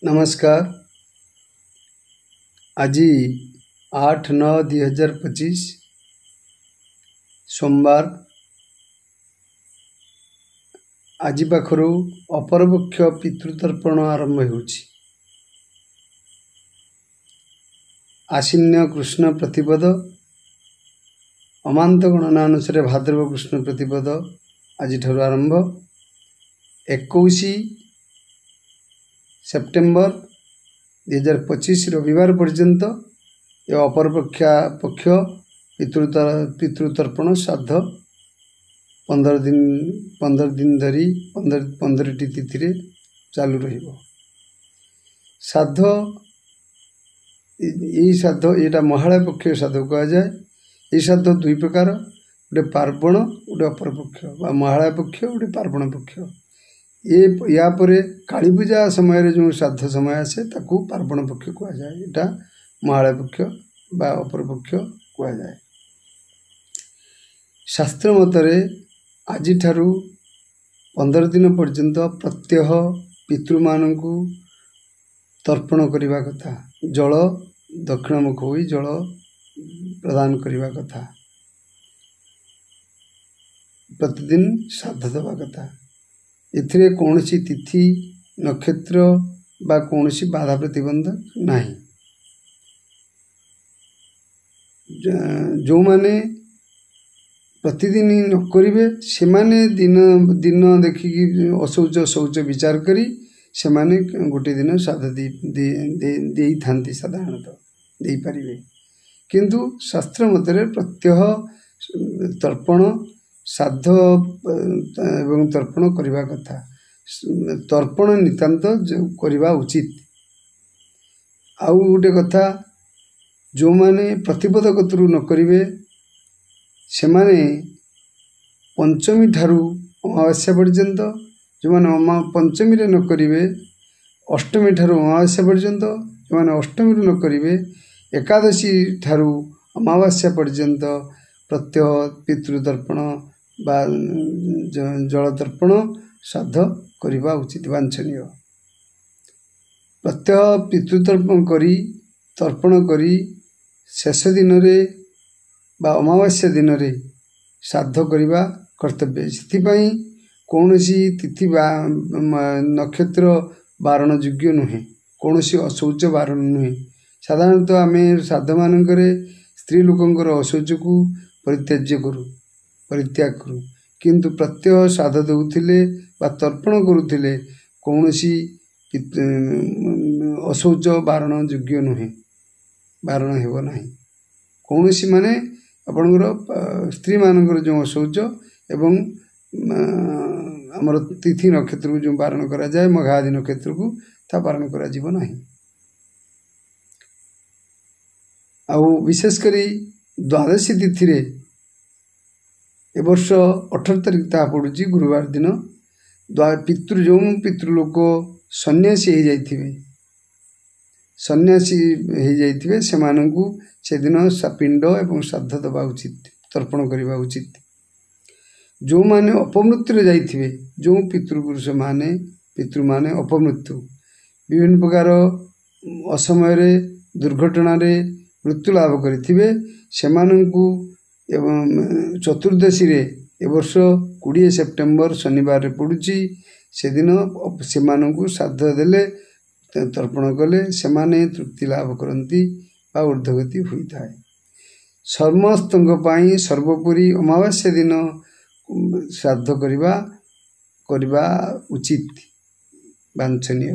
ନମସ୍କାର। ଆଜି 8/9/2025 ସୋମବାର। ଆଜି ପାଖରୁ ଅପରପକ୍ଷ ପିତୃତର୍ପଣ ଆରମ୍ଭ ହେଉଛି। ଆଶ୍ଵିନ କୃଷ୍ଣ ପ୍ରତିପଦ, ଅମାନ୍ତ ଗଣନା ଅନୁସାରେ ଭାଦ୍ରବ କୃଷ୍ଣ ପ୍ରତିପଦ ଆଜିଠାରୁ ଆରମ୍ଭ। 21 ସେପ୍ଟେମ୍ବର 2025 ରବିବାର ପର୍ଯ୍ୟନ୍ତ ଏ ଅପରପକ୍ଷା ପକ୍ଷ ପିତୃତର୍ପଣ ଶ୍ରାଦ୍ଧ 15 ଦିନ, 15 ଦିନ ଧରି 15ଟି ତିଥିରେ ଚାଲୁ ରହିବ ଶ୍ରାଦ୍ଧ। ଏଇ ଶ୍ରାଦ୍ଧ, ଏଇଟା ମହାଳୟ ପକ୍ଷ ଶ୍ରାଦ୍ଧ କୁହାଯାଏ। ଏଇ ଶ୍ରାଦ୍ଧ ଦୁଇ ପ୍ରକାର, ଗୋଟେ ପାର୍ବଣ, ଗୋଟେ ଅପରପକ୍ଷ ବା ମହାଳୟ ପକ୍ଷ, ଗୋଟେ ପାର୍ବଣ ପକ୍ଷ। ୟା ପରେ କାଳୀପୂଜା ସମୟରେ ଯେଉଁ ଶ୍ରାଦ୍ଧ ସମୟ ଆସେ, ତାକୁ ପାର୍ବଣ ପକ୍ଷ କୁହାଯାଏ। ଏଇଟା ମହାଳୟ ପକ୍ଷ ବା ଅପରପକ୍ଷ କୁହାଯାଏ। ଶାସ୍ତ୍ର ମତରେ ଆଜିଠାରୁ 15 ଦିନ ପର୍ଯ୍ୟନ୍ତ ପ୍ରତ୍ୟହ ପିତୃମାନଙ୍କୁ ତର୍ପଣ କରିବା କଥା, ଜଳ ଦକ୍ଷିଣମୁଖ ହୋଇ ଜଳ ପ୍ରଦାନ କରିବା କଥା, ପ୍ରତିଦିନ ଶ୍ରାଦ୍ଧ ଦେବା କଥା। ଏଥିରେ କୌଣସି ତିଥି ନକ୍ଷତ୍ର ବା କୌଣସି ବାଧା ପ୍ରତିବନ୍ଧକ ନାହିଁ। ଯେଉଁମାନେ ପ୍ରତିଦିନ ନ କରିବେ, ସେମାନେ ଦିନ ଦିନ ଦେଖିକି ଅଶୌଚ ଶୌଚ ବିଚାର କରି ସେମାନେ ଗୋଟେ ଦିନ ଶ୍ରାଦ୍ଧ ଦେଇଥାନ୍ତି, ସାଧାରଣତଃ ଦେଇପାରିବେ। କିନ୍ତୁ ଶାସ୍ତ୍ର ମତରେ ପ୍ରତ୍ୟହ ତର୍ପଣ, ଶ୍ରାଦ୍ଧ ଏବଂ ତର୍ପଣ କରିବା କଥା। ତର୍ପଣ ନିତାନ୍ତ କରିବା ଉଚିତ। ଆଉ ଗୋଟେ କଥା, ଯେଉଁମାନେ ପ୍ରତିପଦ କତରୁ ନ କରିବେ, ସେମାନେ ପଞ୍ଚମୀ ଠାରୁ ଅମାବାସ୍ୟା ପର୍ଯ୍ୟନ୍ତ, ଯେଉଁମାନେ ପଞ୍ଚମୀରେ ନ କରିବେ ଅଷ୍ଟମୀ ଠାରୁ ଅମାବାସ୍ୟା ପର୍ଯ୍ୟନ୍ତ, ଯେଉଁମାନେ ଅଷ୍ଟମୀରୁ ନ କରିବେ ଏକାଦଶୀ ଠାରୁ ଅମାବାସ୍ୟା ପର୍ଯ୍ୟନ୍ତ ପ୍ରତ୍ୟହ ପିତୃତର୍ପଣ ବା ଜଳତର୍ପଣ ଶ୍ରାଦ୍ଧ କରିବା ଉଚିତ, ବାଞ୍ଛନୀୟ। ପ୍ରତ୍ୟହ ପିତୃତର୍ପଣ କରି, ତର୍ପଣ କରି ଶେଷ ଦିନରେ ବା ଅମାବାସ୍ୟା ଦିନରେ ଶ୍ରାଦ୍ଧ କରିବା କର୍ତ୍ତବ୍ୟ। ସେଥିପାଇଁ କୌଣସି ତିଥି ବା ନକ୍ଷତ୍ର ବାରଣ ଯୋଗ୍ୟ ନୁହେଁ, କୌଣସି ଅଶୌଚ ବାରଣ ନୁହେଁ। ସାଧାରଣତଃ ଆମେ ଶ୍ରାଦ୍ଧମାନଙ୍କରେ ସ୍ତ୍ରୀ ଲୋକଙ୍କର ଅଶୌଚକୁ ପରିତ୍ୟାଜ୍ୟ କରୁ, ପରିତ୍ୟାଗ କରୁ। କିନ୍ତୁ ପ୍ରତ୍ୟହ ଶ୍ରାଦ୍ଧ ଦେଉଥିଲେ ବା ତର୍ପଣ କରୁଥିଲେ କୌଣସି ଅଶୌଚ ବାରଣ ଯୋଗ୍ୟ ନୁହେଁ, ବାରଣ ହେବ ନାହିଁ କୌଣସି। ମାନେ ଆପଣଙ୍କର ସ୍ତ୍ରୀମାନଙ୍କର ଯେଉଁ ଅଶୌଚ ଏବଂ ଆମର ତିଥି ନକ୍ଷତ୍ରକୁ ଯେଉଁ ବାରଣ କରାଯାଏ, ମଘାଦି ନକ୍ଷତ୍ରକୁ, ତା ବାରଣ କରାଯିବ ନାହିଁ। ଆଉ ବିଶେଷ କରି ଦ୍ୱାଦଶୀ ତିଥିରେ ଏ ବର୍ଷ 18 ତାରିଖ ତାହା ପଡ଼ୁଛି ଗୁରୁବାର ଦିନ। ପିତୃ, ଯେଉଁ ପିତୃଲୋକ ସନ୍ନ୍ୟାସୀ ହେଇଯାଇଥିବେ, ସନ୍ନ୍ୟାସୀ ହେଇଯାଇଥିବେ, ସେମାନଙ୍କୁ ସେଦିନ ପିଣ୍ଡ ଏବଂ ଶ୍ରାଦ୍ଧ ଦେବା ଉଚିତ, ତର୍ପଣ କରିବା ଉଚିତ। ଯେଉଁମାନେ ଅପମୃତ୍ୟୁରେ ଯାଇଥିବେ, ଯେଉଁ ପିତୃପୁରୁଷମାନେ, ପିତୃମାନେ ଅପମୃତ୍ୟୁ, ବିଭିନ୍ନ ପ୍ରକାର ଅସମୟରେ ଦୁର୍ଘଟଣାରେ ମୃତ୍ୟୁ ଲାଭ କରିଥିବେ, ସେମାନଙ୍କୁ ଏବଂ ଚତୁର୍ଦ୍ଦଶୀରେ ଏ ବର୍ଷ 20 ସେପ୍ଟେମ୍ବର ଶନିବାରରେ ପଡ଼ୁଛି, ସେଦିନ ସେମାନଙ୍କୁ ଶ୍ରାଦ୍ଧ ଦେଲେ, ତର୍ପଣ କଲେ ସେମାନେ ତୃପ୍ତି ଲାଭ କରନ୍ତି ବା ଉର୍ଦ୍ଧ୍ୱଗତି ହୋଇଥାଏ। ସମସ୍ତଙ୍କ ପାଇଁ ସର୍ବୋପରି ଅମାବାସ୍ୟା ଦିନ ଶ୍ରାଦ୍ଧ କରିବା ଉଚିତ, ବାଞ୍ଛନୀୟ।